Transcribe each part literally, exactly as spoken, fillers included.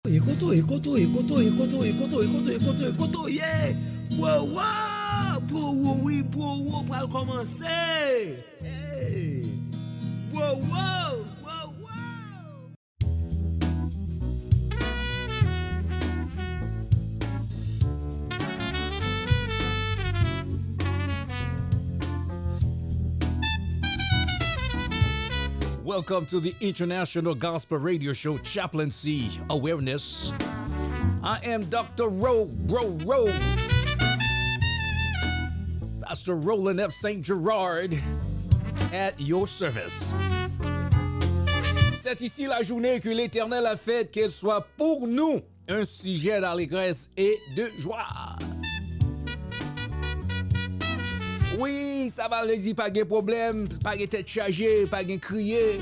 Ekoto, ekoto, ekoto, ekoto, ekoto, ekoto, ekoto, ekoto, yeah! Wow, wow! Pwowo, wi, pwowo pral kòmanse! Hey! Wow, wow! Wow, wow! Welcome to the International Gospel Radio Show, Chaplaincy Awareness. I am Doctor Ro, Ro, Ro. Pastor Roland F. Saint Gerard at your service. C'est ici la journée que l'Éternel a faite, qu'elle soit pour nous un sujet d'allégresse et de joie. Wi, sa pa vle di pa gen pwoblèm, pa gen tèt chaje, pa gen kriye,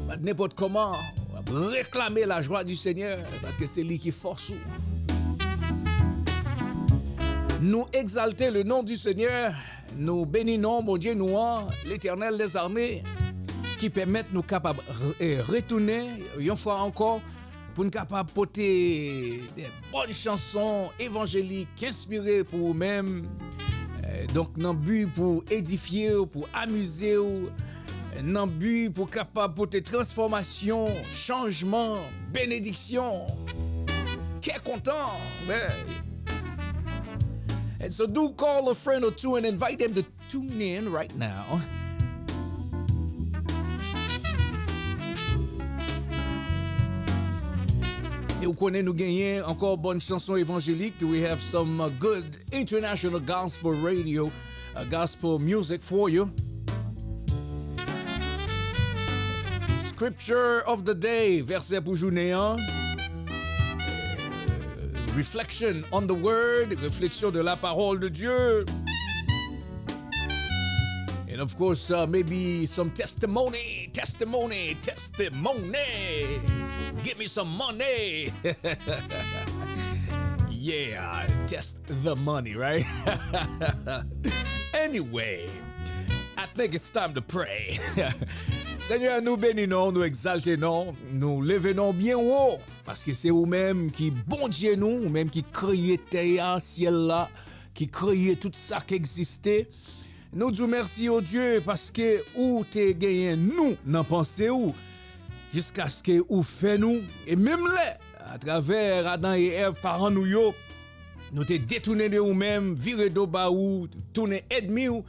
pa nenpòt kòman. W ap reklame la joie du Seigneur, paske se li ki fòs ou. Nou egzalte le non du Seigneur, nou beni non Bondye nou an, Letènèl dèzame, ki pèmèt nou kapab re-, eh, retounen yon fwa ankò pou n kapab pote de bòn chanson evanjelik enspire pou ou menm. Eh, donk, nan bi pou edifye w, pou amize w, nan bi pou kapab pote transfòmasyon, chanjman, benediksyon, kè kontan. Hey. And so do call a friend or two and invite them to tune in right now. E ou konnen nou genyen ankò bòn chanson evanjelik. We have some, uh, good international gospel radio, uh, gospel music for you. Scripture of the day, vèsè pou jounen an. Reflection on the word, réflexion de la parole de Dieu. And of course, uh, maybe some testimony, testimony, testimony. Give me some money. Yeah, test the money, right? Anyway, I think it's time to pray. Senyè, nou beni non, nou egzalte non, nou leve non byen wo, paske se ou menm ki Bondye nou, ou menm ki kreye tè a, syèl la, ki kreye tout sa k egziste. Nou di w mèsi, o Dye, paske ou te genyen nou nan panse w, jiskaske ou fè nou, e menm lè, atravè Adan e Èv, paran nou yo, nou te detounen de ou menm, vire do ba ou, tounen ènmi w,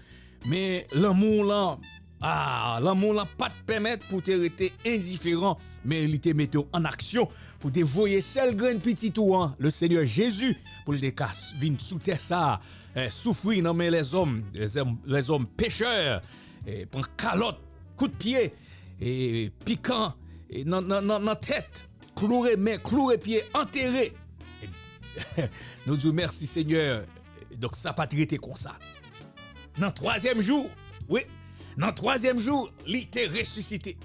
men lanmou w lan, ah, lanmou w lan pa t pèmèt pou w te rete endiferan, men li te mete w an aksyon pou w te voye sèl grenn pitit ou an, le Senyè Jezi, pou l te ka s-, vin sou tè sa a, eh, soufri nan men lèzòm, lèzòm, lèzòm pechè, eh, pran kalòt, kout pye, eh, pikan, eh, nan, nan, nan, nan tèt, kloure men, kloure pye, antere. Nou di w mèsi, Senyè. Donk, sa pa t rete konsa. Nan twazyèm jou, wi, nan twazyèm jou, li te resisite.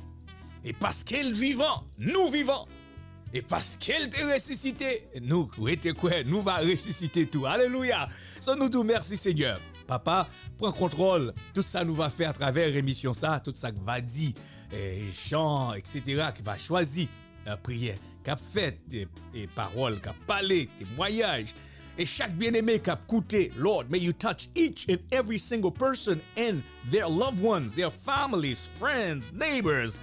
E paske l vivan, nou vivan. E paske l te resisite, nou rete kwè, nou va resisite tou. Alelouya! So, nou di w mèsi, Senyè. Papa, pran kontwòl tout sa nou va fè atravè emisyon sa, tout sa k va di, eh, chan, et cetera, ki va chwazi, eh, priyè k ap fèt, eh, eh, pawòl k ap pale, temwayaj. E chak byeneme k ap koute, Lord, may you touch each and every single person and their loved ones, their families, friends, neighbors.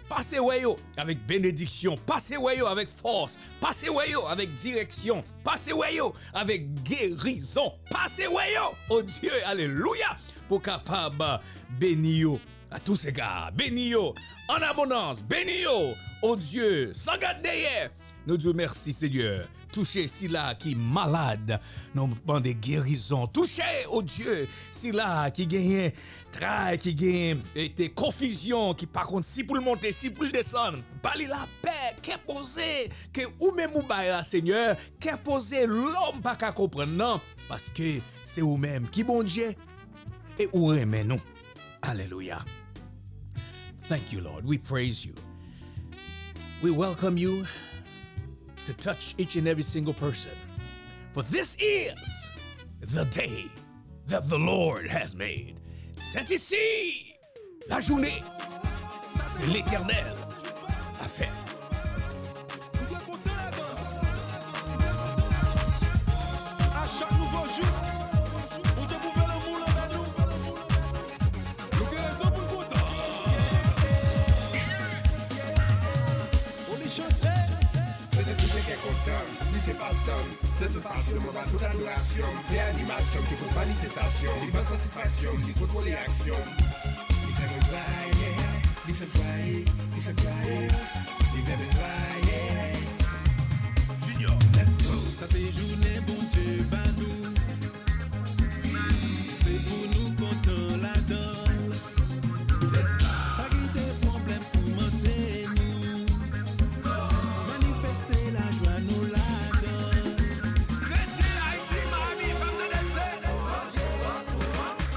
Pase wè yo avèk benediksyon, pase wè yo avèk fòs, pase wè yo avèk direksyon, pase wè yo avèk gerizon, pase wè yo, o Dye, alelouya, pou kapab beni yo à tous égards. Beni yo an abondans, beni yo, o Dye, san gad dèyè. Nou di w mèsi, Senyè. Touche sila ki malad. Nou mande gerizon. Touche, o Dye, sila ki genyen tray, ki genyen, e, te konfizyon, ki pa konn si pou l monte, si pou l desann. Ba li lapè, kè poze, ke ou menm ou bay la, Senyè. Kè poze, lòm pa ka konprann nan, paske se ou menm ki Bondye, e ou renmen nou. Alelouya. Thank you, Lord. We praise you. We welcome you to touch each and every single person. For this is the day that the Lord has made. C'est ici la journée que l'Éternel a faite. Li se kè kontan m, li se pastan m. Se tout pasyon m, anba tout adorasyon m. Se animasyon m ki pou manifestasyon m. Li ban satisfaksyon m, li kontwole aksyon m. Li fè mwen cry, yeah. Li fè cry, li fè cry. Li fè mwen cry, yeah. Junior, let's go. Sa se jounen Bondye ba nou. Se pou nou kontan ladan l. Pa kite pwoblèm toumante nou. Manifeste lajwa nou ladan l. Kretyen Ayiti, Miami, fè m tande l se.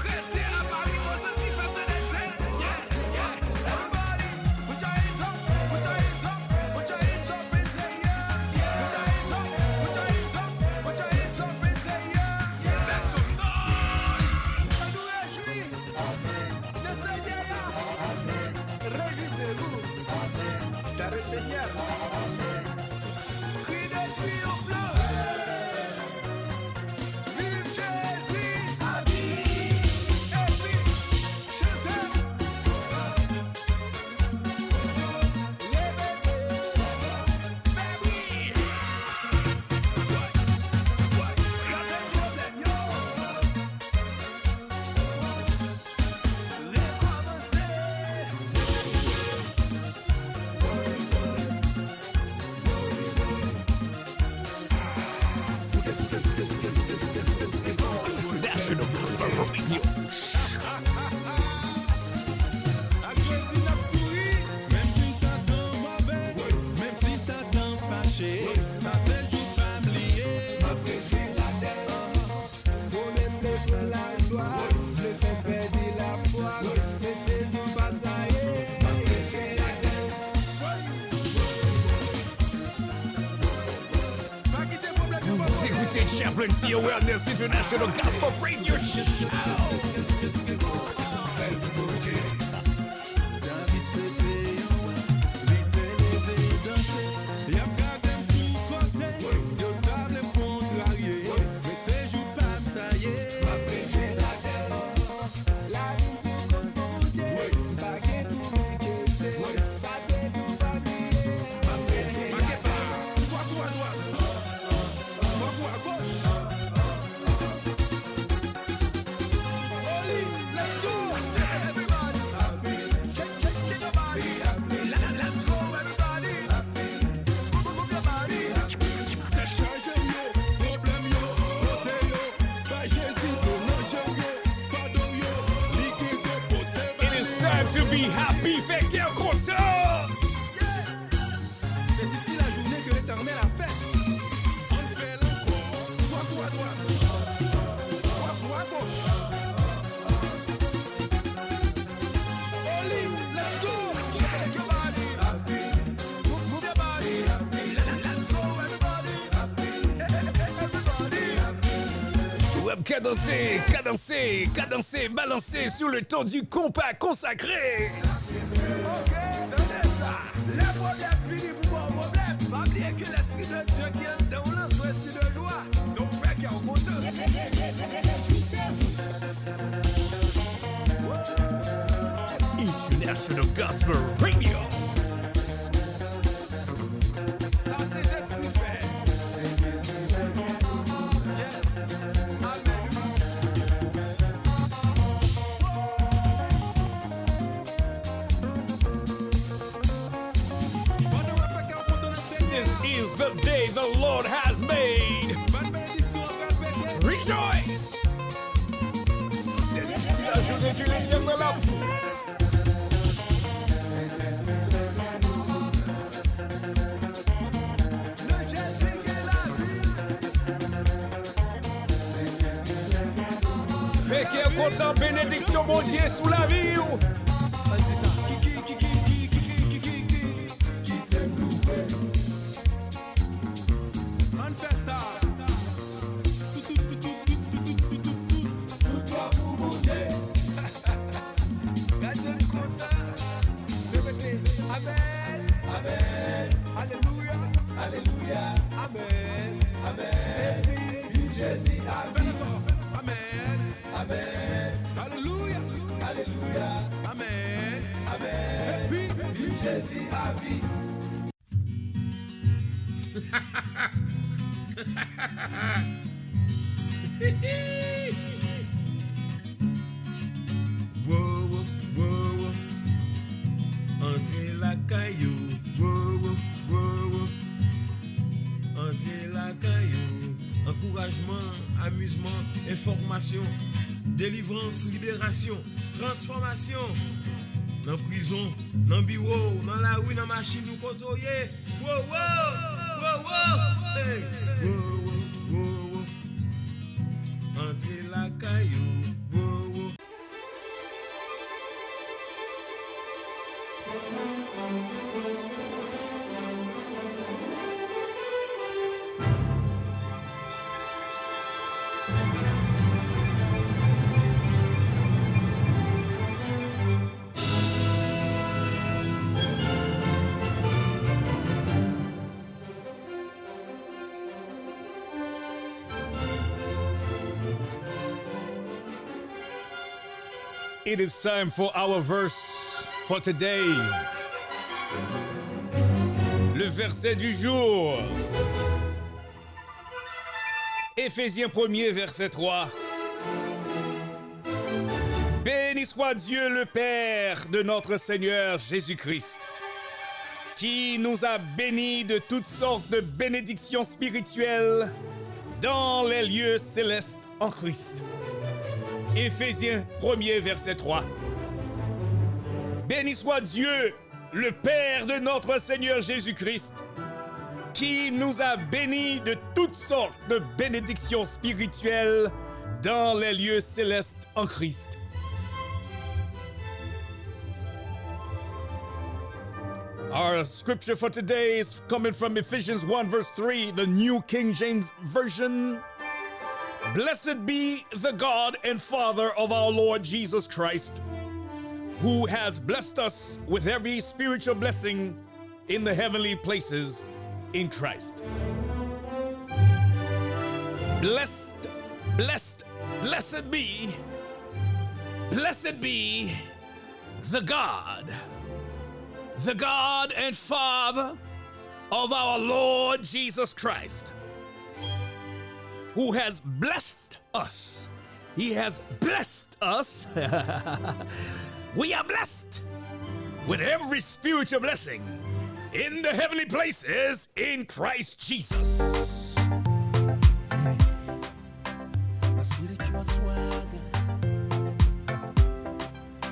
Kretyen a Paris, Pòtoprens, fè m tande l se. Yeah, yeah. Everybody, put your hands up, put your hands up, put your hands up and say yeah. Put your hands up, put your hands up, put your hands up and say yeah. Make some noise. Ann nou rejwi nan Senyè a. Rejwise nou. Gade Senyè. Kri de triyonf la. Viv Jezi. Epi chante. Leve men. Fè bri. Gade pwoblèm yo. Rekòmanse. International Gospel Radio. Ak Jezi n ap souri, menm si sa tan move, menm si sa tan fache, sa se jou pa m li ye. M ap rete ladan l. Pwoblèm vle pran lajwa, vle fè pèdi lafwa, men se jou pa m sa ye. M ap rete ladan l. Vous écoutez Chaplaincy Awareness International Gospel Radio Show. David se peyon an, li te leve danse. Y ap gade m sou kote, yo ta vle m kontrarye, men se jou pa m sa ye. M ap rete ladan l. Lavi m sou kont Bondye, m pa gen pou m enkyete. Sa se pou pa bliye. M ap rete ladan l. Twa kou adwat, twa kou agoch. Oli, let's go. Everybody, shake, shake, shake your body. La, la, let's go, everybody. Move, move your body. Tèt chaje yo, pwoblèm yo, pote yo. Bay Jezi dlo nan je w yo, padon yo, li gen de pote ba yo. It is time to be happy. Fè kè kontan. Se disi lajounen ke Letènèl a fè. Ann fè l ankò. Twa kou adwat. Twa kou agoch. Oli, let's go. Shake your body. Move, move your body. Let's go, everybody. Everybody. Web Cadencé, cadencé, cadencé, balancé sur le ton du compas consacré. Ok, tande sa. Lè pwoblèm vini pou ba w pwoblèm, pa bliye ke Lespri de Dye ki anndan w lan se yon espri de jwa. Donk, fè kè w kontan. International Gospel Radio. Sa se Jezi ki fè. Yes. Amen. Pandan w ap fè kè w kontan nan Senyè a. This is the day the Lord has made. Ban benediksyon an pral pete. Rejoice! Se disi lajounen ke Letènèl a fè. Nan Jezi gen lavi. Fè kè kontan, benediksyon Bondye sou lavi w. Ann di sa. Kiki, kiki, kiki, kiki, kiki, kiki. Kite m louwe. Ann fè sa. Tout, tout, tout, tout, tout, tout, tout, tout, tout. Tout glwa pou Bondye. Gad jan li kontan. Repete. Amèn. Amèn. Alelouya. Alelouya. Amèn. Amèn. Viv Jezi a vi. Fè l ankò. Amèn. Amèn. Alelouya. Alelouya. Amèn. Amèn. Epi viv Jezi a vi. Wo, wo, wo, wo. Antre lakay ou. Wo, wo, wo, wo. Antre lakay ou. Ankourajman, amizman, enfòmasyon, delivrans, liberasyon, transfòmasyon. Nan prizon, nan biwo w, nan lari, nan machin ou, kote w ye. Wo, wo, wo, wo, hey. Wo, wo, wo, wo. Antre lakay ou, wo, wo. It is time for our verse for today. Le verset du jour. Éphésiens premier, verset trois. Béni soit Dieu, le Père de notre Seigneur Jésus-Christ, qui nous a bénis de toutes sortes de bénédictions spirituelles dans les lieux célestes en Christ. Éphésiens premier, verset trois. Béni soit Dieu, le Père de notre Seigneur Jésus-Christ, qui nous a bénis de toutes sortes de bénédictions spirituelles dans les lieux célestes en Christ. Our scripture for today is coming from Ephesians one, verse three, the New King James Version. Blessed be the God and Father of our Lord Jesus Christ, who has blessed us with every spiritual blessing in the heavenly places in Christ. Blessed, blessed, blessed be, blessed be the God, the God and Father of our Lord Jesus Christ, who has blessed us. He has blessed us. We are blessed with every spiritual blessing in the heavenly places in Christ Jesus. My spiritual swagger.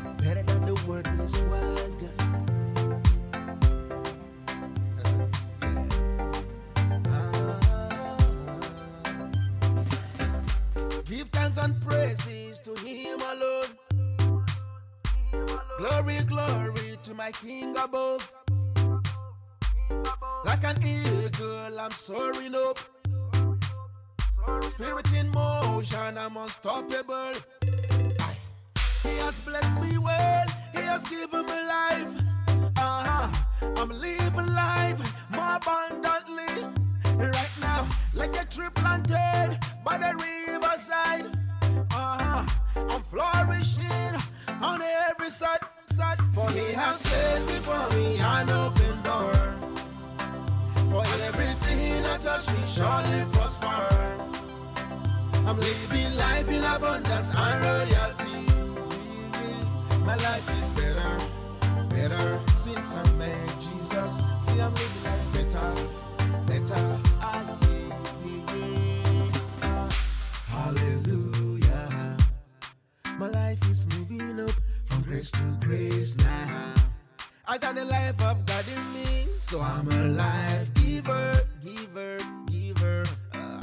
It's better than the worldly swagger. Give thanks and praises to him alone. Glory, glory to my King above. Like an eagle, I'm soaring up. Spirit in motion, I'm unstoppable. He has blessed me well, he has given me life. Uh-huh. I'm living life more abundantly right now, like a tree planted by the riverside. Uh-huh. I'm flourishing on every side. For he has set before me an open door. For everything I touch will surely prosper. I'm living life in abundance and royalty. My life is better, better since I met Jesus. See, I'm living life better, better. Ah, yeah, yeah, yeah. Ah, hallelujah. My life is moving up from grace to grace now. I got the life of God in me, so I'm a life giver, giver, giver, uh,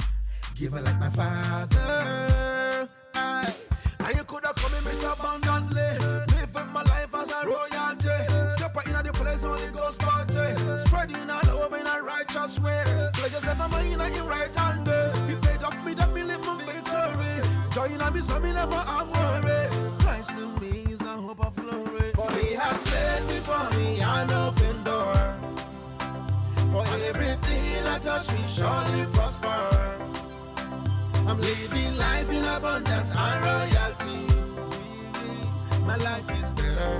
giver like my father. Aye. Now you coulda call me Mister Abundantly, living my life as a royalty. Step out inna the place only goes party, spreading all over in a righteous way. Play yourself a man inna him right hand, eh. He paid off me debt, me live my victory. Joy inna me soul, me never have worry. Christ in me is the hope of glory. For he has set before me an open door. For everything I touch will surely prosper. I'm living life in abundance and royalty. My life is better,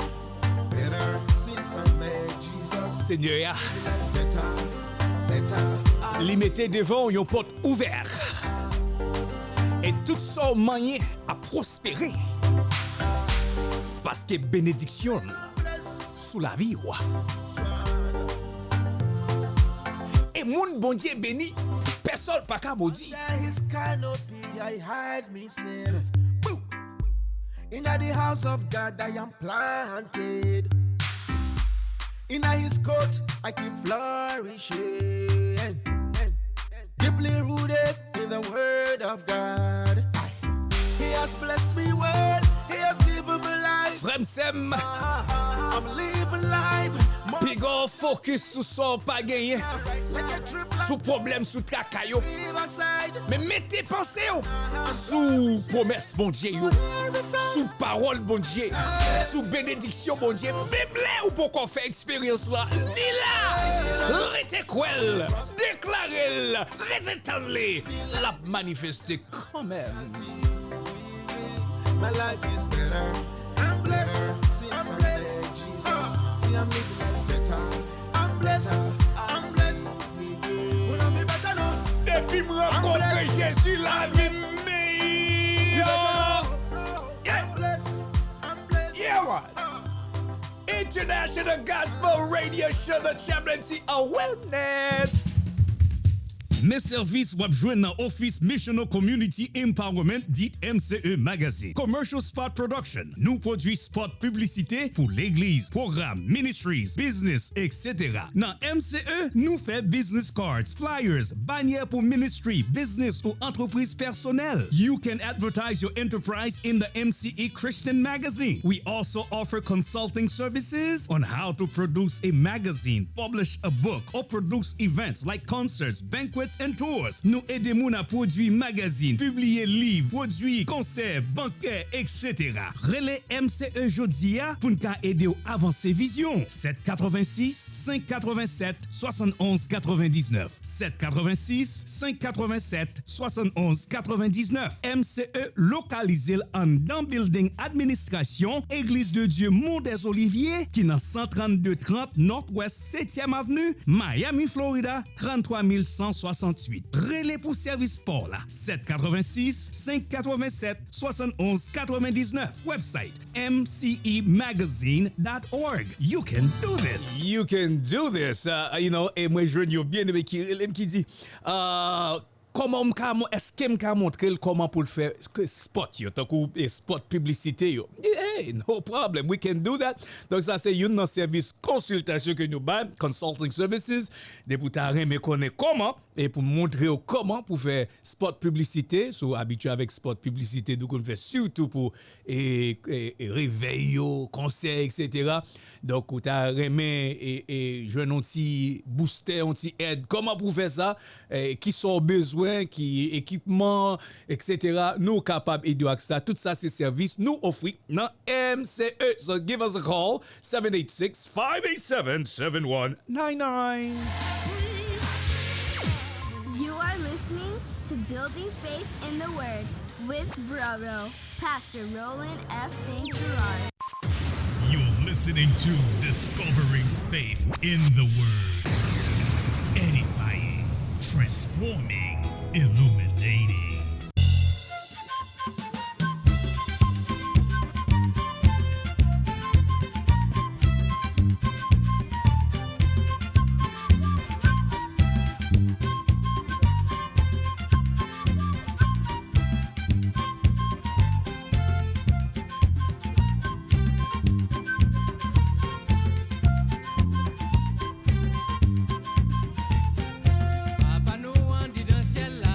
better since I met Jesus. Senyè a, better, better. Li mete devan w yon pòt ouvè. E tout sa w manyen ap pwospere, paske benediksyon l sou lavi w. E moun Bondye beni, pèsòn pa ka modi. Under his canopy, I hide myself. Inna the house of God, I am planted. Inna his court, I keep flourishing. Deeply rooted in the word of God. He has blessed me well. He has given me life. Frè m, sè m, I'm living life. Piga w fokis sou sa w pa genyen, sou pwoblèm, sou traka yo. Men mete panse w sou pwomès Bondye yo, sou pawòl Bondye, sou benediksyon Bondye. Menm lè ou poko fè eksperyans la, li la. Rete kwè l, deklare l, rete tann li. L ap manifeste kanmenm. My life is better. I'm blessed. I'm blessed. See, I'm living life better. I'm blessed. I'm blessed. Ou nan vi better now. Depi m rankontre Jezi, lavi m meyè. Yeah. Yeah, man. International Gospel Radio Show, the Chaplaincy Awareness. Men sèvis w ap jwenn nan ofis Missional Community Empowerment, di M C E Magazine. Commercial spot production. Nou pwodui spot piblisite pou legliz, pwogram, ministries, business, et cetera. Nan M C E, nou fè business cards, flyers, banyè pou ministry, business ou antrepriz pèsonèl. You can advertise your enterprise in the M C E Christian Magazine. We also offer consulting services on how to produce a magazine, publish a book, or produce events like concerts, banquets, and tours. Nou ede moun a pwodui magazin, pibliye liv, pwodui konsè, bankè, et cetera. Rele M C E jodi a pou n ka ede w avanse vizyon. Sèt katrevensis, senk katrevennsèt, swasannonz katrevendiznèf. Sèt katrevensis, senk katrevennsèt, swasannonz katrevendiznèf. M C E lokalize l anndan bilding administrasyon Eglise de Dieu Mont des Oliviers, ki nan san trannde trant Northwest setyèm Avenue, Miami, Florida, trannntwa mil san swasanntuit. Rele pou sèvis pa w la, sèt katrevensis, senk katrevennsèt, swasannonz katrevendiznèf. Website, M C E magazine dot org. You can do this. You can do this. Uh, you know, e mwen jwenn yon byeneme ki rele m ki di, uh, kòman m ka mon-, èske m ka montre l kòman pou l fè k-, spot yo, tankou, eh, spot piblisite yo? Hey, no problem, we can do that. Donk, sa se youn nan sèvis konsiltasyon ke nou bay, consulting services. Depi w ta renmen konnen kòman, e pou montre w kòman pou fè spot piblisite, si w abitye avèk spot piblisite, nou konn fè sitou pou, e, e, e, revèy yo, konsè, et cetera. Donk, ou ta renmen, e, e, jwenn yon ti booster, yon ti èd, kòman pou fè sa, e, kisa w bezwen, ki ekipman, et cetera. Nou kapab ede w ak sa. Tout sa se sèvis nou ofri nan M C E. So give us a call, seven eight six, five eight seven, seven one nine nine. You are listening to Building Faith in the Word with Bro Ro, Pastor Roland F. Saint Gerard. You're listening to Discovering Faith in the Word. Edifying, transforming, illuminating. Papa nou andidan syèl la.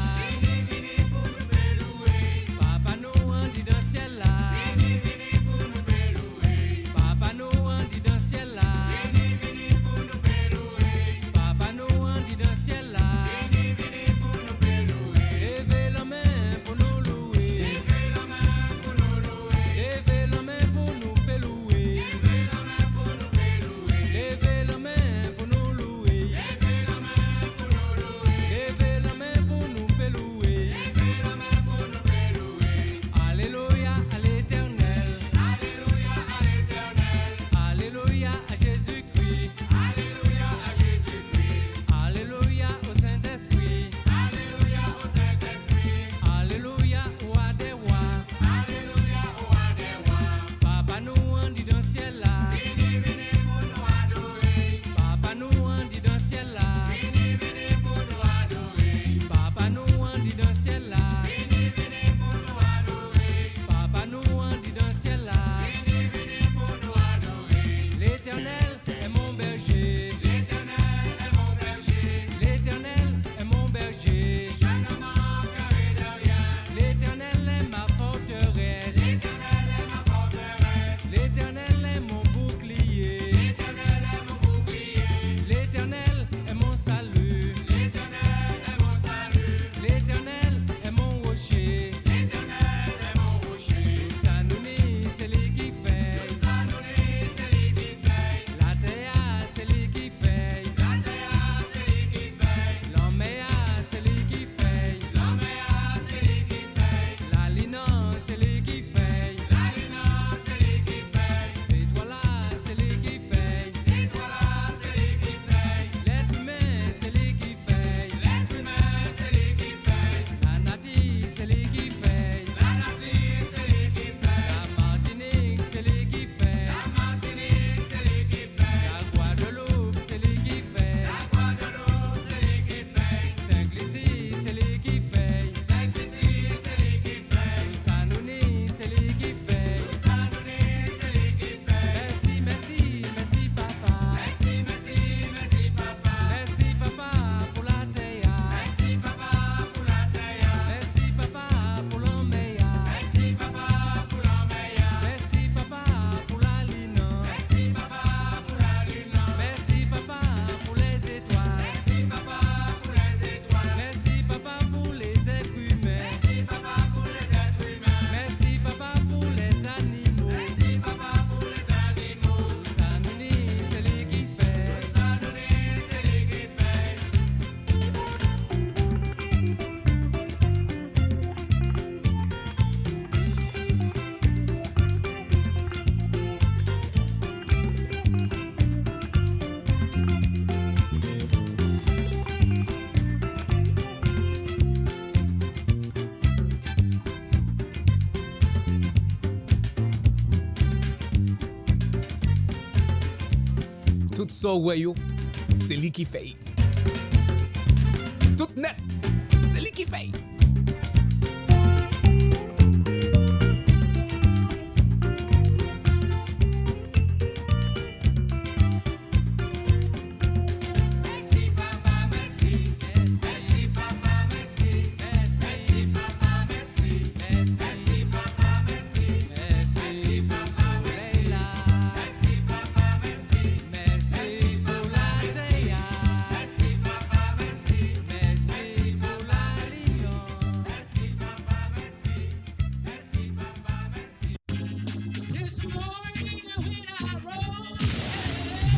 Sa w wè yo, se li ki fè y. Tout nèt, se li ki fè y.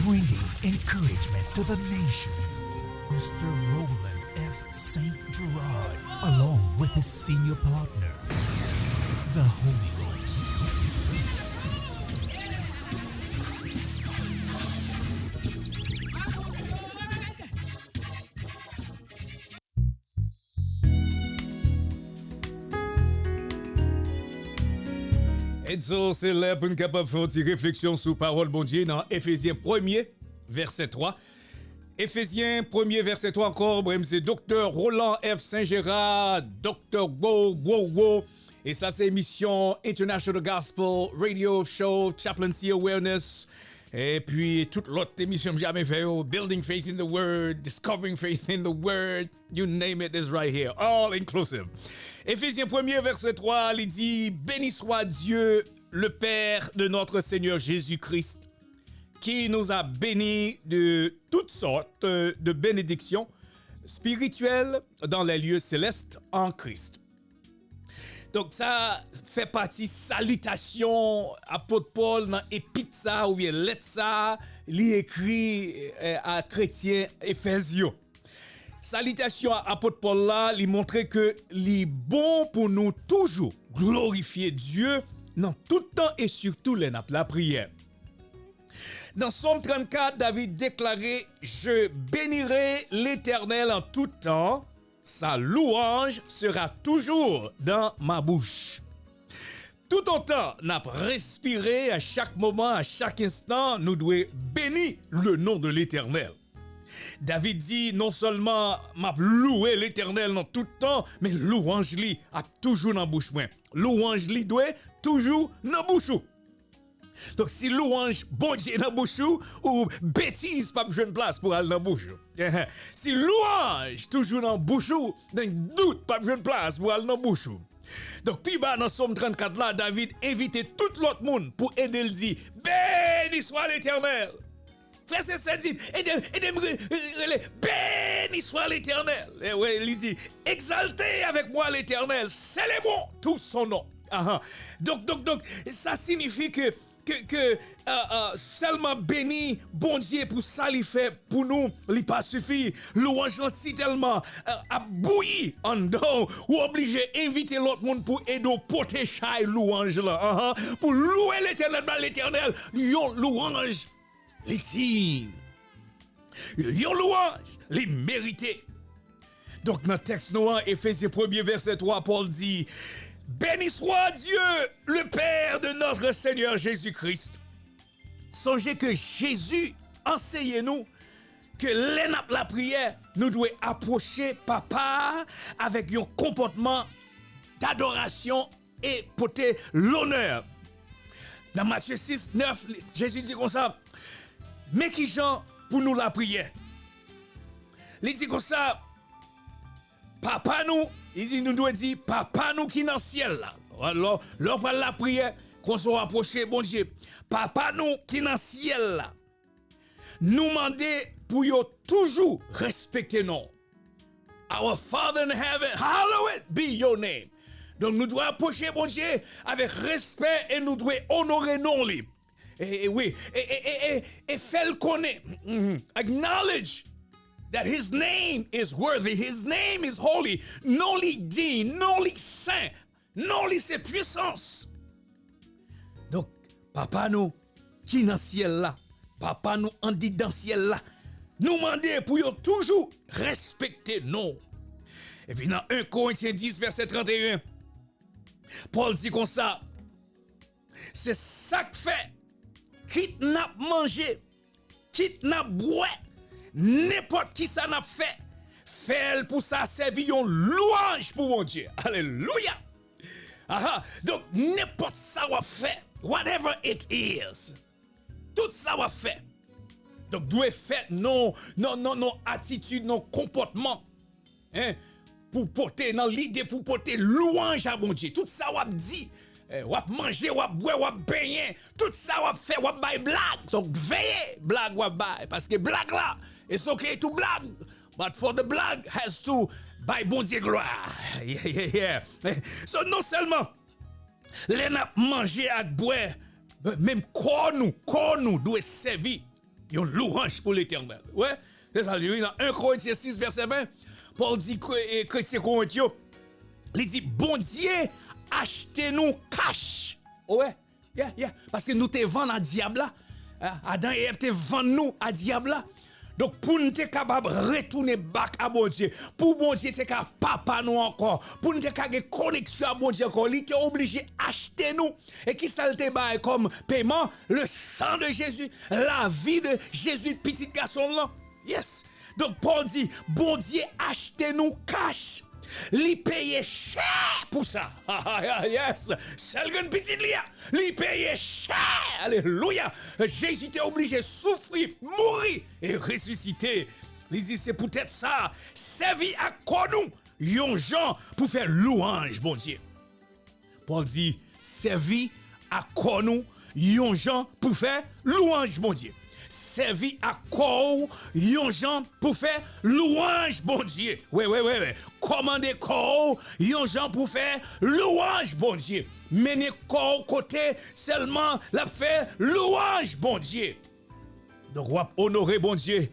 Bringing encouragement to the nations, Mister Roland F. Saint Gerard, along with his senior partner, the Holy Ghost. Edzo, se lè pou n kapab fè yon ti refleksyon sou pawòl Bondye nan Efezyen premye, vèsè twa. Efezyen premye, vèsè twa ankò, mwen se Doktè Roland F. Saint Gerard, Doktè Wo, Wo, Wo. E sa se emisyon International Gospel Radio Show, Chaplaincy Awareness. Epi tout lòt emisyon m jamè fè yo, Building Faith in the Word, Discovering Faith in the Word, you name it, is right here, all inclusive. Efezyen premye, vèsè twa, li di, Béni soit Dieu, le Père de notre Seigneur Jésus-Christ, qui nous a bénis de toutes sortes de bénédictions spirituelles dans les lieux célestes en Christ. Donk, sa fè pati salitasyon apot Pòl nan epit sa a oubyen lèt sa a li ekri, eh, a kretyen Efèz yo. Salitasyon a apot Pòl la, li montre ke li bon pou nou toujou glorifye Dye nan tout tan e sitou lè n ap lapriyè. Nan Sòm trannkat, David deklare, Je bénirai l'Éternel en tout temps, sa louange sera toujours dans ma bouche. Toutotan n ap respire, a chak moman, a chak enstan, nou dwe beni le nom de l'Éternel. David di, non sèlman m ap louwe Letènèl nan tout tan, men louwanj li ap toujou nan bouch mwen. Louwanj li dwe toujou nan bouch ou. Donk, si louwanj Bondye nan bouch ou, ou betiz p ap jwenn plas pou al nan bouch ou. Si louwanj toujou nan bouch ou, donk dout p ap jwenn plas pou al nan bouch ou. Donk, pi ba nan Sòm trannkat la, David envite tout lòt moun pou ede l di, Béni soit l'Éternel! Frè e sè, di, ede m, ede m re-, re-, rele, Béni soit l'Éternel! E wi, li di, Exaltez avec moi l'Éternel, célébrons tout son nom. Ahan. Donk, donk, donk, sa siyifi ke, ke, ke, euh, euh, sèlman beni Bondye pou sa li fè pou nou, li pa sifi. Louwanj lan si tèlman, euh, ap bouyi anndan w, ou oblije envite lòt moun pou ede w pote chay louwanj lan. Ahan. Pou louwe Letènèl, ba Letènèl yon louwanj. Li diy. Yon louwanj li merite. Donk, nan tèks nou an, Efezyen premye vèsè twa, Pòl di, Béni soit Dieu, le Père de notre Seigneur Jésus-Christ. Sonje ke Jezi anseye nou ke lè n ap lapriyè, nou dwe apwoche Papa a avèk yon konpòtman dadorasyon e pote lonè. Nan Matye sis, nèf, li, Jezi di konsa, Men kijan pou nou lapriyè. Li di konsa, Papa nou, li di nou dwe di, Papa nou ki nan syèl la. Alò, lè w pral lapriyè, konsa w apwoche Bondye. Papa nou ki nan syèl la, nou mande pou yo toujou respekte non w. Our Father in heaven, hallowed be your name. Donk, nou dwe apwoche Bondye avèk respè e nou dwe onore non li. E, e wi, e, e, e, e, e fè l konnen, mhm, acknowledge that his name is worthy, his name is holy. Non li diy, non li sen, non li se pwisans. Donk, Papa nou ki nan syèl la, Papa nou andidan syèl la, nou mande pou yo toujou respekte non w. Epi nan en Korentyen dis, vèsè trannteyen, Pòl di konsa, Se sa k fè, kit n ap manje, kit n ap bwè, nenpòt ki sa n ap fè, fè l pou sa sèvi yon lwanj pou Bondye. Alelouya! Aha! Donk, nenpòt sa w ap fè, whatever it is, tout sa w ap fè, donk, dwe fèt nan, nan, nan, nan atitid, nan konpòtman, en, pou pote, nan lide pou pote lwanj a Bondye. Tout sa w ap di, eh, w ap manje, w ap bwè, w ap benyen, tout sa w ap fè, w ap bay blag. Donk, veye blag w ap bay, paske blag la, it's okay to blag, but for the blag has to bay Bondye glwa. Yeah, yeah, yeah. So, non sèlman lè n ap manje ak bwè, menm kò nou, kò nou dwe sèvi yon lwanj pou Letènèl. Wè, se sa l di, wi, nan en Korentyen sis, vèsè ven, Pòl di kre-, e, kretyen Korent yo, li di, Bondye achte nou kach. Ou wè? Yeah, yeah. Paske nou te vann a dyab la. A, Adan e Èv te vann nou a dyab la. Donk, pou n te kapab retounen back a Bondye, pou Bondye te ka papa nou ankò, pou n te ka gen koneksyon a Bondye ankò, li te oblije achte nou. E ki sa l te bay kòm peman? Le sang de Jésus, lavi de Jezi, pitit gason l lan. Yes. Donk, Pòl di, Bondye achte nou kach. Li peye chè pou sa. Yes. Sèl grenn pitit li a, li peye chè. Alelouya. Jezi te oblije soufri, mouri e resisite. Li di, se poutèt sa, sèvi ak kò nou yon jan pou fè lwanj Bondye. Pòl di, sèvi ak kò nou yon jan pou fè lwanj Bondye. Sèvi ak kò w yon jan pou fè lwanj Bondye. Wi, wi, wi, wi. Kòmande kò w yon jan pou fè lwanj Bondye. Mennen kò w kote sèlman l ap fè lwanj Bondye. Donk, w ap onore Bondye.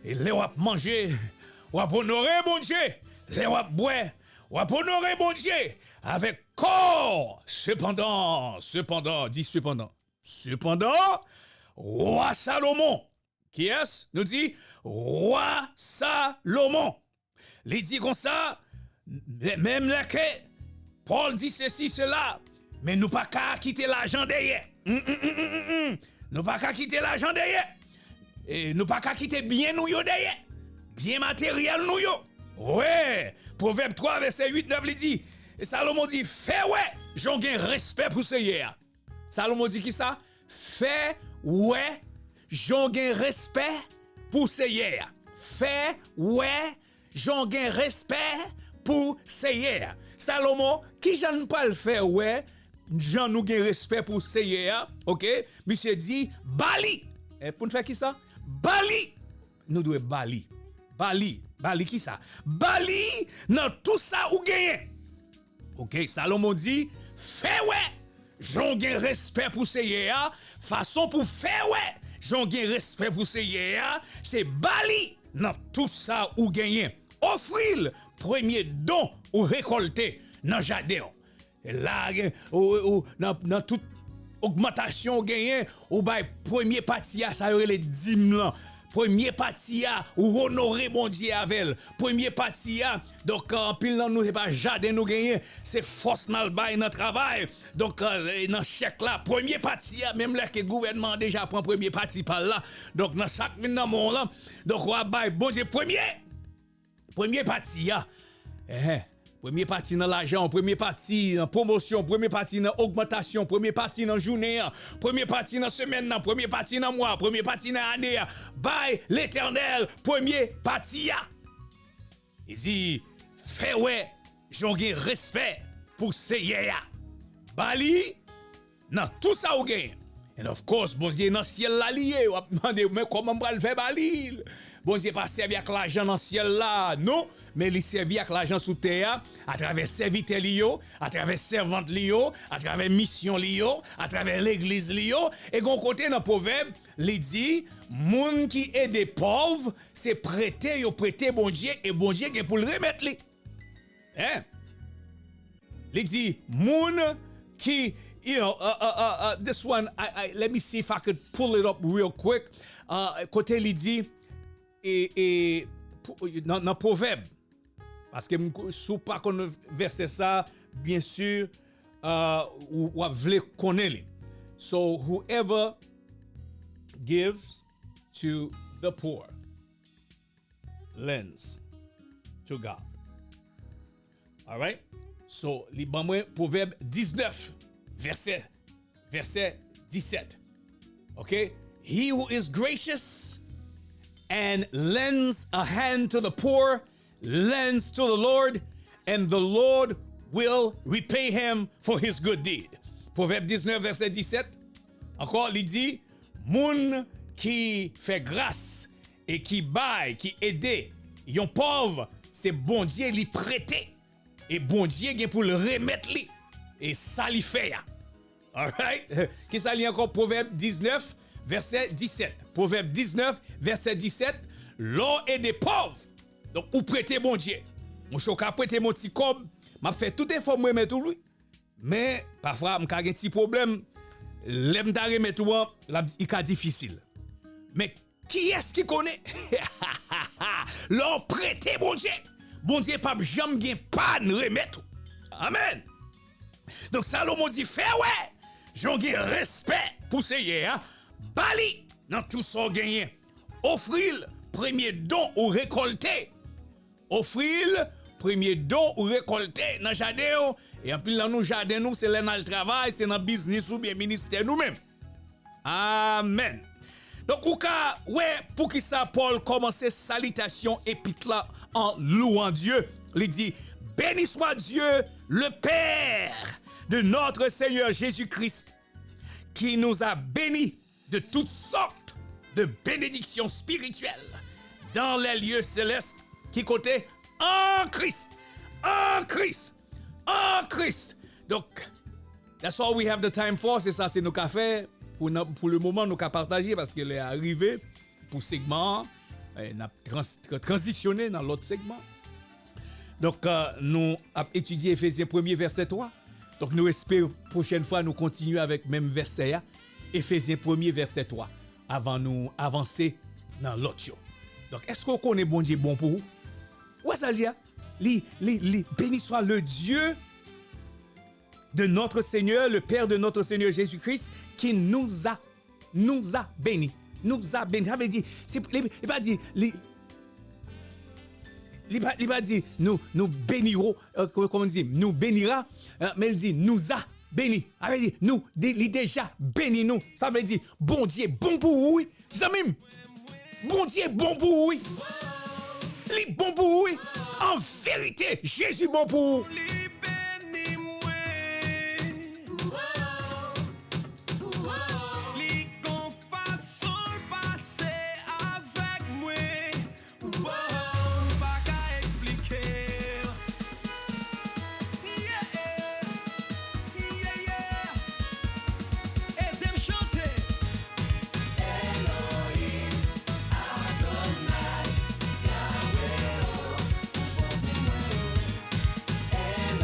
E lè w ap manje, w ap onore Bondye. Lè w ap bwè, w ap onore Bondye avèk kò. Sepandan, sepandan, di sepandan. Sepandan, wa Salomon, kiyès? Nou di, wa Salomon. Li di konsa, men-, menm lè ke Pòl di sesi, sela, men nou pa ka kite lajan dèyè. Mm, mm, mm, mm, mm, mm. Nou pa ka kite lajan dèyè. E nou pa ka kite byen nou yo dèyè. Byen materyèl nou yo. Wi, Pwovèb twa, vèsè uit, nèf, li di, Salomon di, fè wè jan w gen respè pou Seyè a. Salomon di kisa? Fè wè jan w gen respè pou Seyè a. Fè wè jan w gen respè pou Seyè a. Salomon, kijan n pral fè wè jan nou gen respè pou Seyè a? Oke, misye di, ba li. E pou n fè kisa? Ba li. Nou dwe ba li. Ba li. Ba li kisa? Ba li nan tou sa ou genyen. Oke, Salomon di, fè wè jan w gen respè pou Seyè a. Fason pou fè wè jan w gen respè pou Seyè a, se ba li nan tou sa ou genyen. Ofri l premye don ou rekòlte nan jaden w. E la, gen, ou, ou, nan, nan tout ogmantasyon ou genyen, ou bay premye pati a, sa yo rele dim lan. Premye pati a, ou onore Bondye avè l. Premye pati a, donk, anpil nan nou, se pa jaden nou genyen, se fòs n al bay nan travay. Donk, e, nan chèk la, premye pati a, menm lè ke gouvènman an deja pran premye pati pa l la. Donk, nan sa k vin nan men w lan, donk, w a bay Bondye premye. Premye pati a. Enhen. Premye pati nan lajan, premye pati nan pwomosyon, premye pati nan ogmantasyon, premye pati nan jounen an, premye pati nan semèn nan, premye pati nan mwa, premye pati nan ane a. Bay Letènèl premye pati a. Li di, fè wè jan w gen respè pou Seyè a. Ba li nan tou sa ou genyen. And of course, Bondye nan syèl la li ye. W ap mande, men kòman m pral fè ba li? Bondye pa sèvi ak lajan nan syèl la, non, men li sèvi ak lajan sou tè a, atravè sèvitè li yo, atravè sèvant li yo, atravè misyon li yo, atravè legliz li yo. E gon kote nan Pwovèb, li di, moun ki ede pòv, se prete yo prete Bondye, e Bondye gen pou l remèt li. Hein? Li di, moun ki, you know, uh, uh, uh, uh, this one, I, I, let me see if I could pull it up real quick. Uh, kote li di, e, e, pou, nan, nan Pwovèb, paske m, si w pa konn vèsè sa, byen si, uh, w, w ap vle konnen li. So, whoever gives, to the poor lends to God. Alright? So, li ban mwen Pwovèb diznèf, vèsè, vèsè disèt. Ok? He who is gracious and lends a hand to the poor lends to the Lord, and the Lord will repay him for his good deed. Pwovèb diznèf, vèsè disèt, ankò, li di, moun ki fè gras e ki bay, ki ede yon pòv, se Bondye li prete. E Bondye gen pou l remèt li e sa li fè a. Alright? Kisa li ankò? Pwovèb diznèf, vèsè disèt. Pwovèb diznèf, vèsè disèt. Lè w ede pòv, donk, ou prete Bondye. Monchè, w ka prete m yon ti kòb, m ap fè tout efò m remèt ou l, wi. Men, pafwa, m ka gen ti pwoblèm. Lè m ta remèt ou an, l ap, li ka difisil. Men, kiyès ki konnen? Lè w prete Bondye, Bondye p ap janm gen pa n remèt ou. Amèn. Donk, Salomon di, fè wè jan w gen respè pou Seyè a, ba li nan tou sa w genyen. Ofri l premye don ou rekòlte. Ofri l premye don ou rekòlte nan jaden w. E anpil nan nou, jaden nou, se lè n al travay, se nan biznis oubyen ministè nou menm. Amèn. Donk, ou ka wè poukisa Pòl kòmanse salitasyon epit la an louan Dye. Li di, Béni soit Dieu, le Père de notre Seigneur Jésus-Christ, qui nous a bénis de toutes sortes de bénédictions spirituelles dans les lieux célestes. Ki kote? An Kris. An Kris. An Kris. Donk, that's all we have the time for. Se sa se nou ka fè pou, nan, pou le moman, nou ka pataje paske lè a rive pou segman an. E, n ap trans, tra, tranzisyone nan lòt segman. Donk, euh, nou ap etidye Efezyen premye vèsè twa. Donk, nou espere pwochèn fwa nou kontinye avèk menm vèsè a, Efezyen premye vèsè twa, avan nou avanse nan lòt yo. Donk, èske w konnen Bondye bon pou ou? Ou wè sa l di a? Li, li, li, béni soit le Dieu de notre Seigneur, le Père de notre Seigneur Jésus-Christ, qui nous a, nous a bénis. Nous a bénis. Sa vle di, se, li, li pa di, li, li pa, li pa di, nous, nous bénirons, euh, comment, comment on dit, nous bénira, euh, men li di, nous a bénis. Sa vle di, nou, de, li deja beni nou. Sa vle di, Bondye bon pou ou, wi. Zanmi m, Bondye bon pou ou, wi. Li bon pou ou, wi. An verite, Jezi bon pou ou. Li beni mwen. Li gon fason l pase avèk mwen. Wow, m pa ka eksplike l. Yeah, yeah, yeah. Ede m chante. Elohim, Adonai, Yahweh, oh, ou bon pou mwen, oh.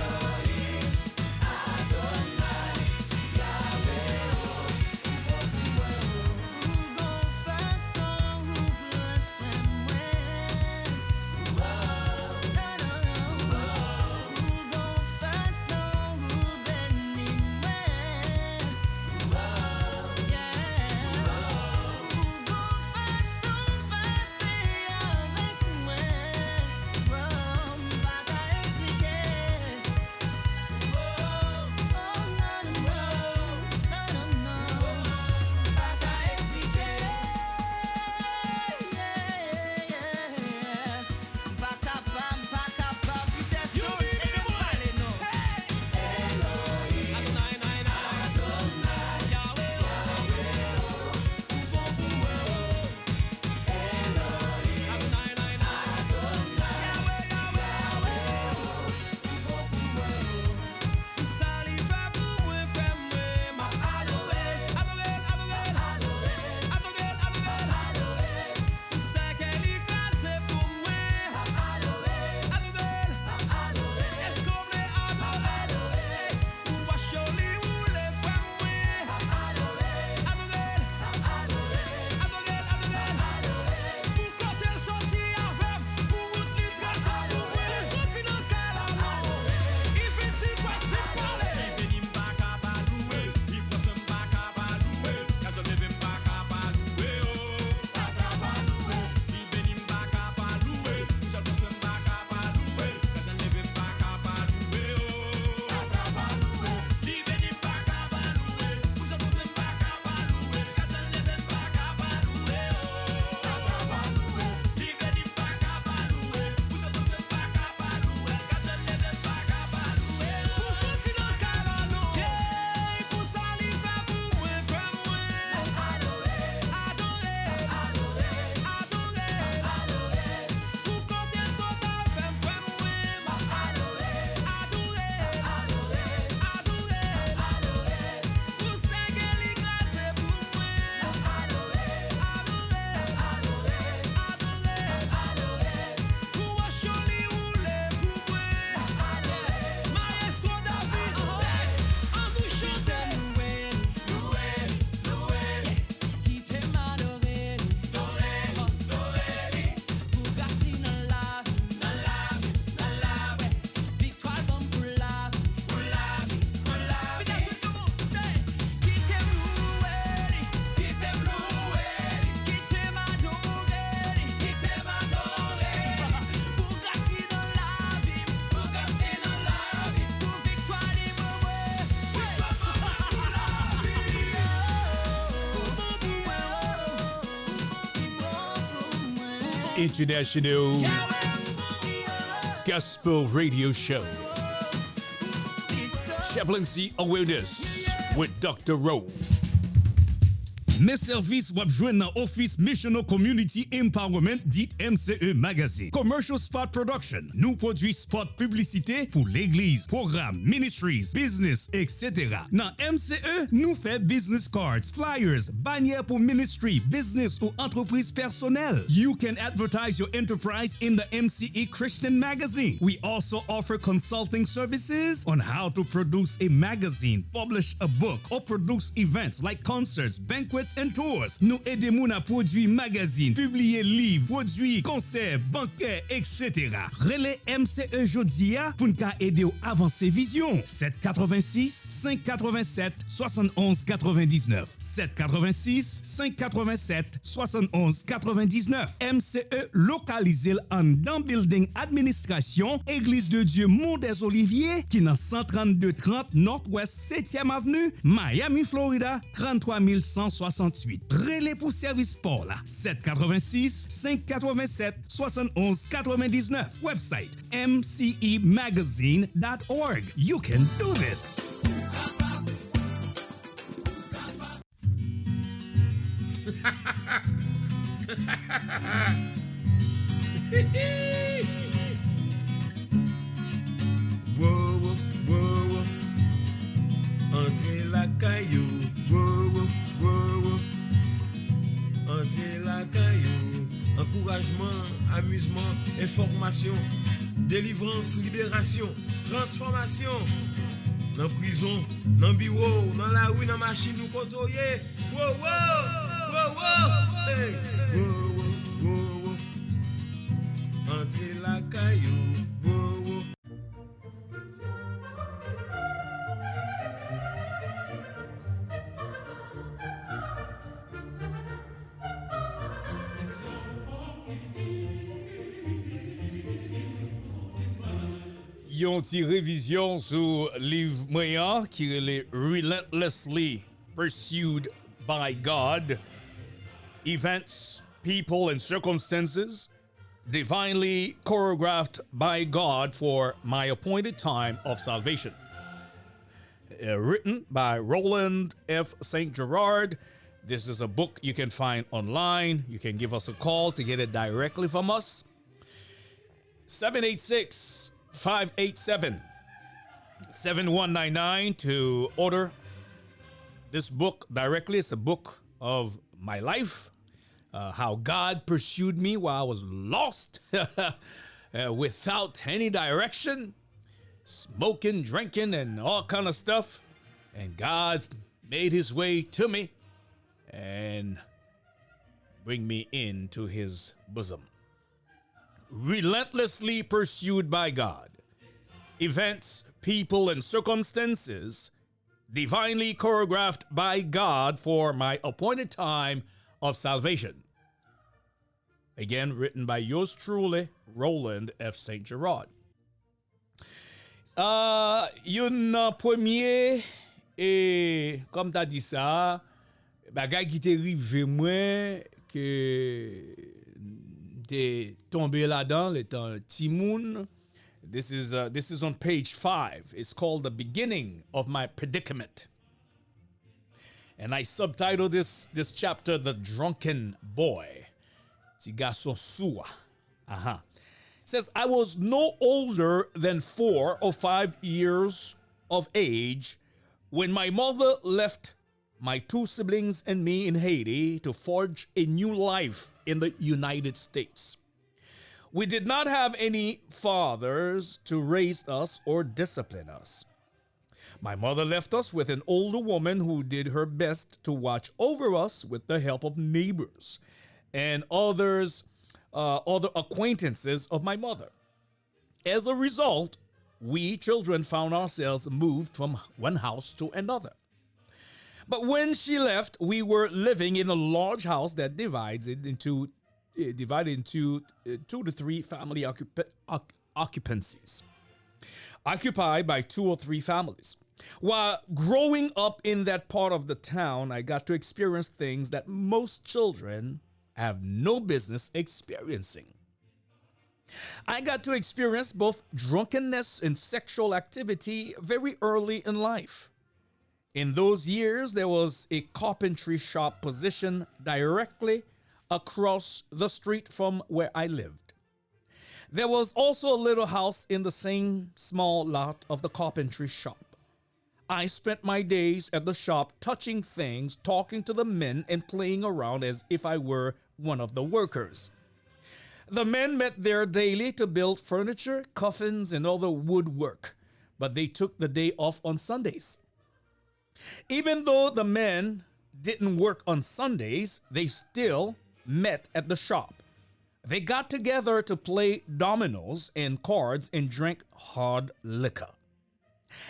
International Gospel Radio Show. Chaplaincy Awareness with Doctor Rowe. Men sèvis w ap jwenn nan ofis Missional Community Empowerment, dit M C E Magazine. Commercial Spot Production, nou pwodui spot piblisite pou legliz, pwogram, ministries, business, et cetera. Nan M C E, nou fè business cards, flyers, banyè pou ministry, business ou antrepriz pèsonèl. You can advertise your enterprise in the M C E Christian Magazine. We also offer consulting services on how to produce a magazine, publish a book, or produce events like concerts, banquets, and tours. Nou ede moun a pwodui magazin, pibliye liv, pwodui konsè, bankè, et cetera. Rele M C E jodi a pou n ka ede w avanse vizyon. Sèt katrevensis, senk katrevennsèt, swasannonz katrevendiznèf. Sèt katrevensis, senk katrevennsèt, swasannonz katrevendiznèf. M C E lokalize l anndan bilding administrasyon Église de Dieu Mont des Oliviers, ki nan san trannde trant Northwest setyèm Avenue, Miami, Florida, tranntrwa mil san swasanntuit. Rele pou sèvis pa w la, sèt katrevensis, senk katrevennsèt, swasannonz katrevendiznèf. Website, M C E magazine dot org. You can do this! Wo, wo, wo, wo. Antre lakay ou. Wo, wo, wo, wo. Antre lakay ou. Ankourajman, amizman, enfòmasyon, delivrans, liberasyon, transfòmasyon. Nan prizon, nan biwo w, nan lari, nan machin ou, kote w ye. Wo, wo, wo, wo, hey. Wo, wo, wo, wo. Antre lakay ou. Wo, wo. Yon ti revizyon sou liv mwen an ki rele Relentlessly Pursued by God, Events, People, and Circumstances, Divinely Choreographed by God for My Appointed Time of Salvation. Uh, written by Roland F. Saint Gerard. This is a book you can find online. You can give us a call to get it directly from us. Seven eight six, five eight seven, seven one nine nine to order this book directly. It's a book of my life, uh, how God pursued me while I was lost, uh, without any direction, smoking, drinking, and all kind of stuff. And God made his way to me and bring me into his bosom. Relentlessly pursued by God. Events, people, and circumstances divinely choreographed by God for my appointed time of salvation. Again, written by yours truly, Roland F. Saint Gerard. Ah, youn nan premye, e, kòm ta di sa, bagay ki te rive mwen, ke m te tonbe ladan letan timoun. This is, uh, this is on page five. It's called The Beginning of My Predicament. And I subtitle this, this chapter The Drunken Boy. Ti gason sou a. Aha. Says, I was no older than four or five years of age when my mother left my two siblings and me in Haiti to forge a new life in the United States. We did not have any fathers to raise us or discipline us. My mother left us with an older woman who did her best to watch over us with the help of neighbors and others, uh, other acquaintances of my mother. As a result, we children found ourselves moved from one house to another. But when she left, we were living in a large house that divides it into, eh, divided into, eh, two to three family occupa-, oc-, occupancies, occupied by two or three families. While growing up in that part of the town, I got to experience things that most children have no business experiencing. I got to experience both drunkenness and sexual activity very early in life. In those years, there was a carpentry shop position directly across the street from where I lived. There was also a little house in the same small lot of the carpentry shop. I spent my days at the shop touching things, talking to the men, and playing around as if I were one of the workers. The men met there daily to build furniture, coffins, and other woodwork, but they took the day off on Sundays. Even though the men didn't work on Sundays, they still met at the shop. They got together to play dominoes and cards and drank hard liquor.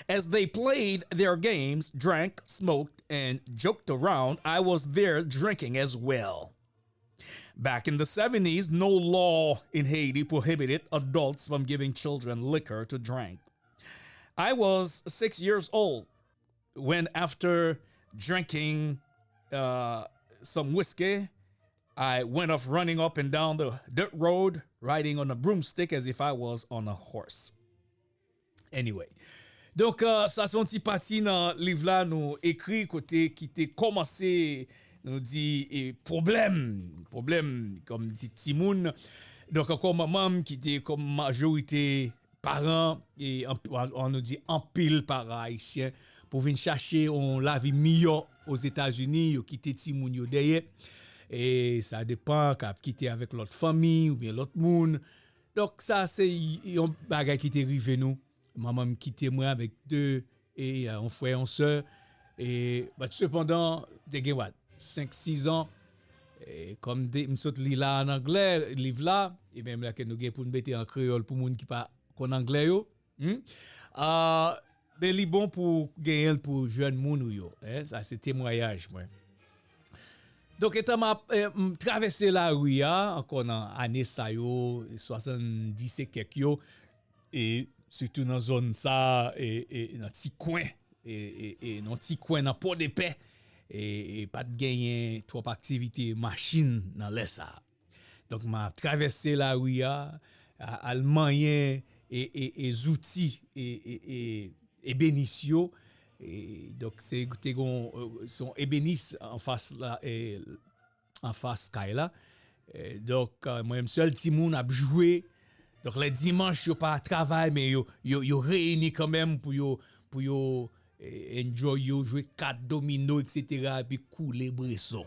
As they played their games, drank, smoked, and joked around, I was there drinking as well. Back in the seventies, no law in Haiti prohibited adults from giving children liquor to drink. I was six years old when, after drinking uh, some whiskey, I went off running up and down the dirt road, riding on a broomstick as if I was on a horse. Anyway. Donk, euh, sa se yon ti pati nan liv la nou ekri kote ki te kòmanse, nou di, e, pwoblèm. Pwoblèm, kòm di timoun. Donk, ankò manman m ki te kòm majorite paran, e, an, an, an nou di anpil paran ayisyen, pou vin chache yon lavi miyò Ozetazini, yo kite timoun yo dèyè. E sa depan, ka ap kite avèk lòt fanmi oubyen lòt moun. Donk, sa se yon bagay ki te rive nou. Manman m kite mwen avèk de, e, yon frè, yon sè. E, but sepandan, te gen, what, senk, sis an. E, kòm de, m sot li la an anglè, liv la, e menm lè ke nou gen pou n mete an kreyòl pou moun ki pa konn anglè yo. Hmm? Ah, men li bon pou genyen l pou jèn moun ou yo, hein? Sa se temwayaj mwen. Donk, etan m ap, eh, m travèse lari a, ankò nan ane sa yo, swasanndis e kèk yo, e sitou nan zòn sa, e, e nan ti kwen, e, e, e nan ti kwen nan Pòdepè, e, e pa t genyen twòp aktivite machin nan lè sa a. Donk, m ap travèse lari a, a, al manyen e, e, e zouti e, e, e, ebenis yo. E, donk, se te gon, e, se yon ebenis anfas la, e, anfas kay la. E, donk, e, mwen menm sèl timoun ap jwe. Donk, lè dimanch, yo pa travay, men yo, yo, yo reyini kanmenm pou yo, pou yo, e, enjoy yo, jwe kat, domino, etsetera, epi koule bweson.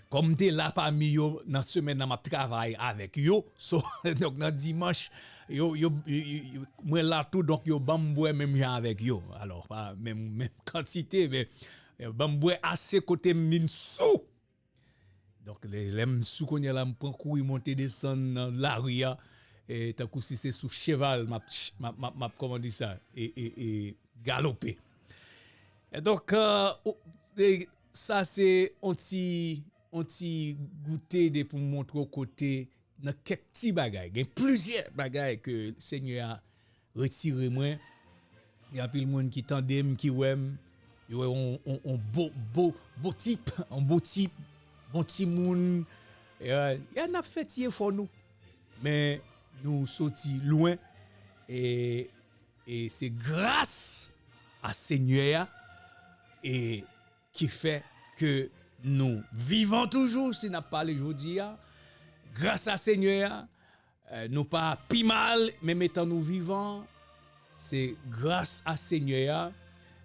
Kòm m te la pami yo nan semèn nan, m ap travay avèk yo. So, donk, nan dimanch, yo, yo, yo, yo, mwen la tou, donk, yo ban m bwè menm jan avèk yo. Alò, pa menm, menm kantite, men, e, ban m bwè ase kote m vin sou. Donk, lè, lè m sou kounye a la, m pran kouri monte desann nan lari a, e, tankou si se sou cheval, m ap, m ap, m ap, m ap, kòman di sa, e, e, e, galope. E donk, e, ou, e, sa se on ti, on ti goute de pou m montre w kote nan kèk ti bagay. Gen plizyè bagay ke Senyè a retire mwen. Gen anpil moun ki tande m, ki wè m, yo wè on, on, on bo, bo, bo tip, on bo tip, bon timoun. E, e n ap fè ti efò nou. Men nou soti lwen. E, e se gras a Senyè a. E ki fè ke nou vivan toujou, si n ap pale jodi a, gras a Senyè a, e, nou pa pi mal, menm etan nou vivan, se gras a Senyè a.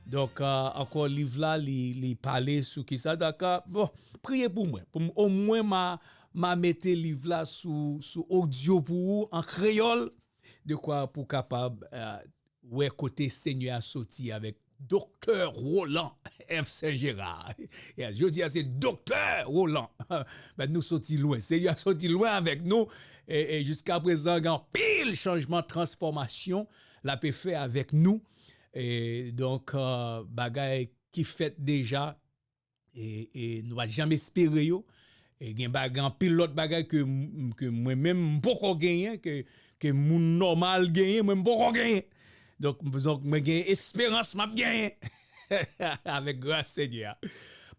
Donk, e, ankò liv la, li, li pale sou kisa. Donk, e, bon, priye pou mwen, pou m, omwen m a, m a mete liv la sou, sou odyo pou ou, an kreyòl, dekwa pou w kapab, e, wè kote Senyè a soti avèk Doktè Roland F. Saint-Gérard. Yes, jodi a se Doktè Roland. Ben, nou soti lwen. Senyè a soti lwen avèk nou. E, e jiska prezan, gen anpil chanjman, transfòmasyon l ape fè avèk nou. E donk, e, bagay ki fèt deja, e, e nou pa t janm espere yo. E gen bagay, anpil lòt bagay ke m, ke mwen menm m poko genyen, ke, ke moun nòmal genyen, mwen m poko genyen. Donk, donk mwen gen esperans m ap genyen avèk gras Senyè a.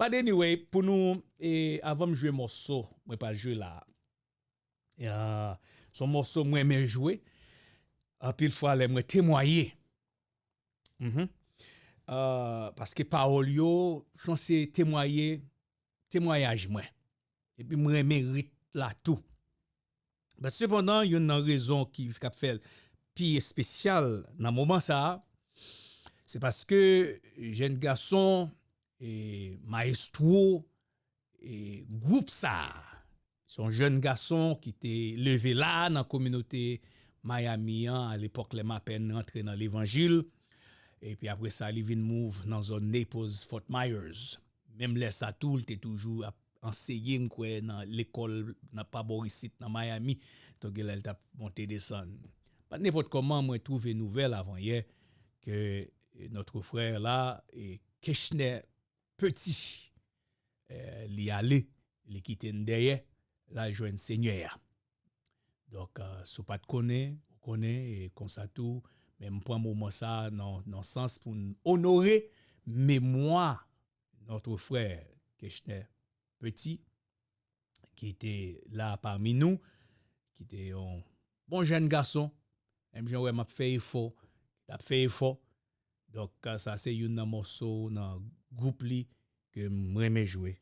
But anyway, pou nou, e, avan m jwe mòso mwen pral jwe la, a, se yon mòso mwen renmen jwe. Anpil fwa lè mwen temwaye. Mhm. A, paske pawòl yo sanse temwaye, temwayaj mwen. Epi mwen renmen rit la tou. But sepandan, youn nan rezon ki k ap fè l pi espesyal nan moman sa a, se paske jèn gason, e, mayestwo, e, gwoup sa a, se yon jèn gason ki te leve la nan kominote Miami an, alepòk lè m apèn rantre nan levanjil. Epi apre sa, li vin move nan zòn Naples, Fort Myers. Menm lè sa tou, li te toujou ap anseye, m kwè, nan lekòl, nan pa bò isit, nan Miami. Donk, genlè li t ap monte desann. Pa t nenpòt kòman, mwen twouve nouvèl avan yè ke, e, notre frère la, e, Kechner Petit, e, li ale, li kite n dèyè, l al jwenn Senyè a. Donk, e, si w pa t konnen, ou konnen, e konsa tou, men m pran moman sa a nan, nan sans pou n onore memwa notre frère Kechner Petit, ki te la pami nou, ki te yon bon jèn gason, menm jan w wè m ap fè efò, l ap fè efò. Donk, sa se youn nan mòso nan gwoup li ke m renmen jwe,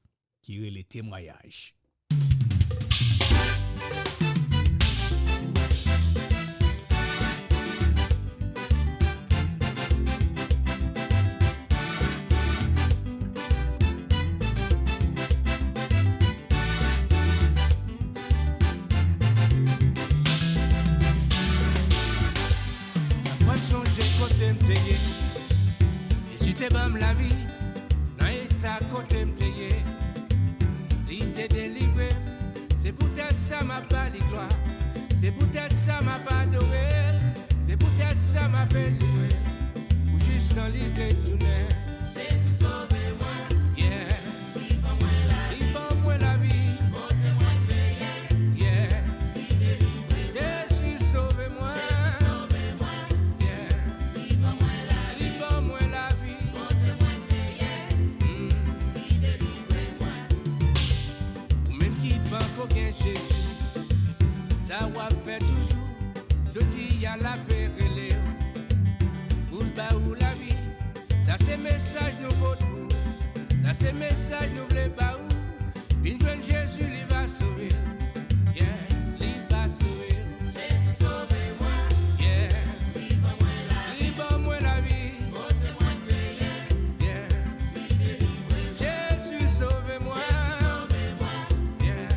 ki rele Temwayaj. Chak fwa m sonje kote m te ye, Jezi te ban m lavi nan eta kote m te ye. Li te delivre m. Se poutèt sa m ap ba li glwa. Se poutèt sa m ap adore l. Se poutèt sa m ap elve l pou jis tan li retounen. Jezi sove mwen. Yeah. Li ban mwen lavi. Li ban mwen lavi. Kote mwen te ye. Yeah. Li delivre mwen. Jezi sove mwen. Jezi sove mwen. Yeah. Li ban mwen lavi. Li ban mwen lavi. Kote mwen te ye. Mm. Li delivre mwen. Ou menm ki panko gen Jezi, sa w ap fè toujou? Jodi a l ap rele w pou l ba ou lavi. Sa se mesaj nou pote pou ou. Sa se mesaj nou vle ba ou. Vin jwenn Jezi, li va sove. Yeah, li va sove. Jezi sove mwen. Yeah. Li ban mwen lavi. Li ban mwen lavi. Kote mwen te ye. Yeah. Li delivre mwen. Jezi sove mwen. Jezi sove mwen. Yeah.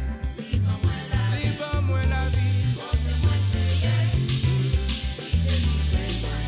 Li ban mwen lavi. Li ban mwen lavi. Kote mwen te ye. Li delivre mwen.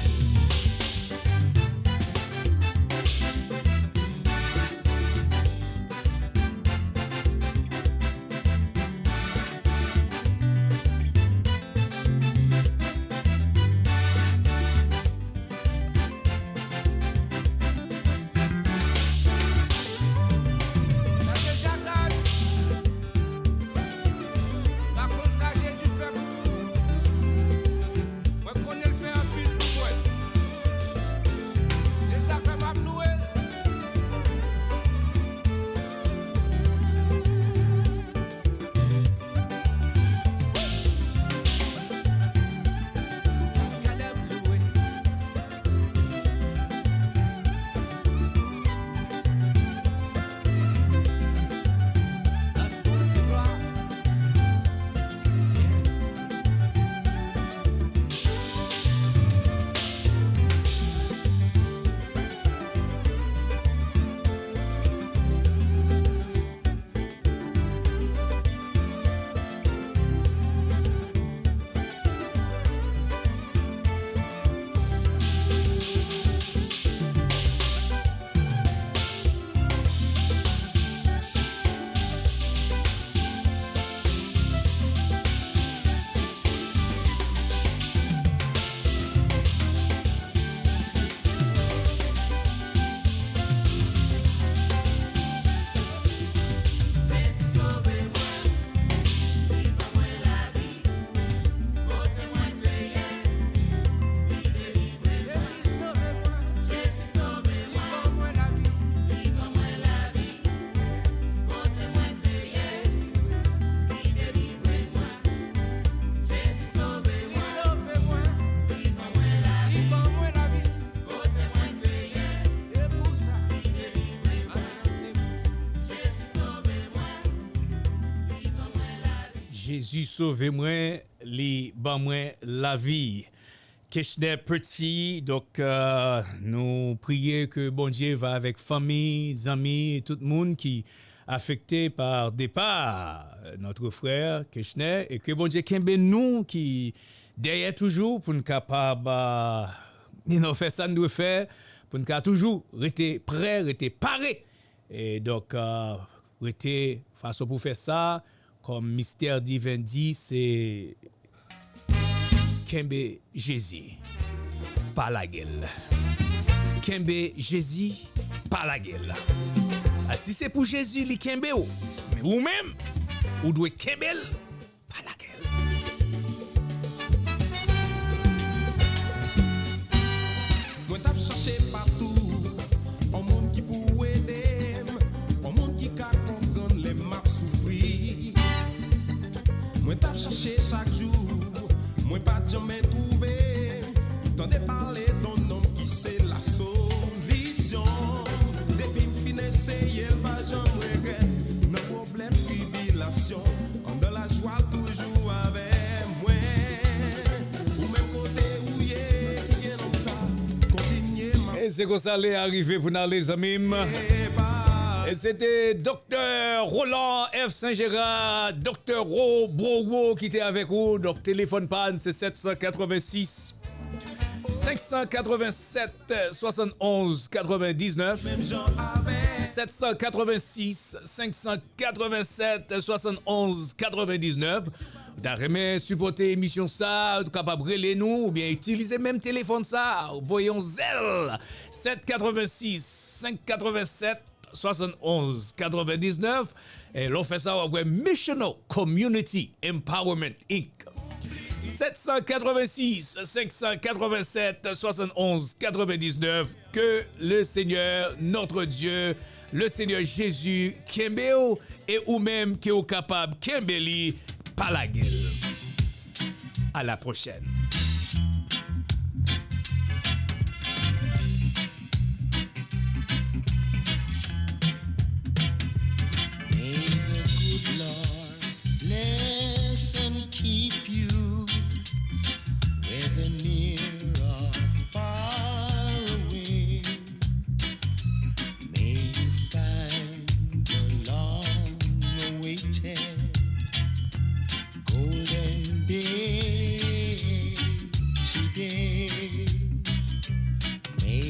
Jezi sove mwen, li ban mwen lavi. Kechner Petit, donk, euh, nou priye ke Bondye va avèk fanmi, zanmi, tout moun ki afekte pa depa notre frè Kechner, e ke Bondye kenbe nou ki dèyè toujou pou n kapab, euh, you know, fè sa n dwe fè, pou n ka toujou rete prè, rete pare. E donk, euh, rete fason pou fè sa, kòm mistè diven di, se kenbe Jezi, pa lage l. Kenbe Jezi, pa lage l. A, si se pou Jezi, li kenbe w. Men ou menm, ou dwe kenbe l, pa lage l. Mwen t ap chache patou, on moun ki pou ede m, on moun ki ka konprann lè m ap soufri. Mwen t ap chache chak jou, mwen pa t janmen twouve. Tande pale d on nonm ki se la solisyon. Depi m fin eseye l, pa janm regrèt. Nan pwoblèm, tribilasyon, anndan lajwa, l toujou avè mwen. Ou menm kote ou ye, kenbe nonm sa, kontinye mache. E se konsa lè a rive pou n ale, zanmi m. E se te Doktè Roland F. Saint-Gérard, Doktè Ro Bwowo ki te avèk ou. Donk, telefòn pa n se sèt san katrevensis, senk san katrevennsèt, swasann onz katrevendiznèf. Sèt san katrevensis, senk san katrevennsèt, swasann onz katrevendiznèf. Ou ta renmen sipòte emisyon sa a, ou kapab rele nou oubyen itilize menm telefòn sa a, voye yon zèl, sèt katrevensis, senk katrevennsèt, swasann onz katrevendiznèf. E lè w fè sa, w ap wè Missional Community Empowerment, Inc. Sèt san katrevensis, senk san katrevennsèt, swasann onz katrevendiznèf. Que le Seigneur, notre Dieu, le Seigneur Jésus, kenbe w, e ou menm ke w kapab kenbe li, pa lage l. À la prochaine. May the good Lord bless and keep you, whether near or far away. May you find the long-awaited golden day today. May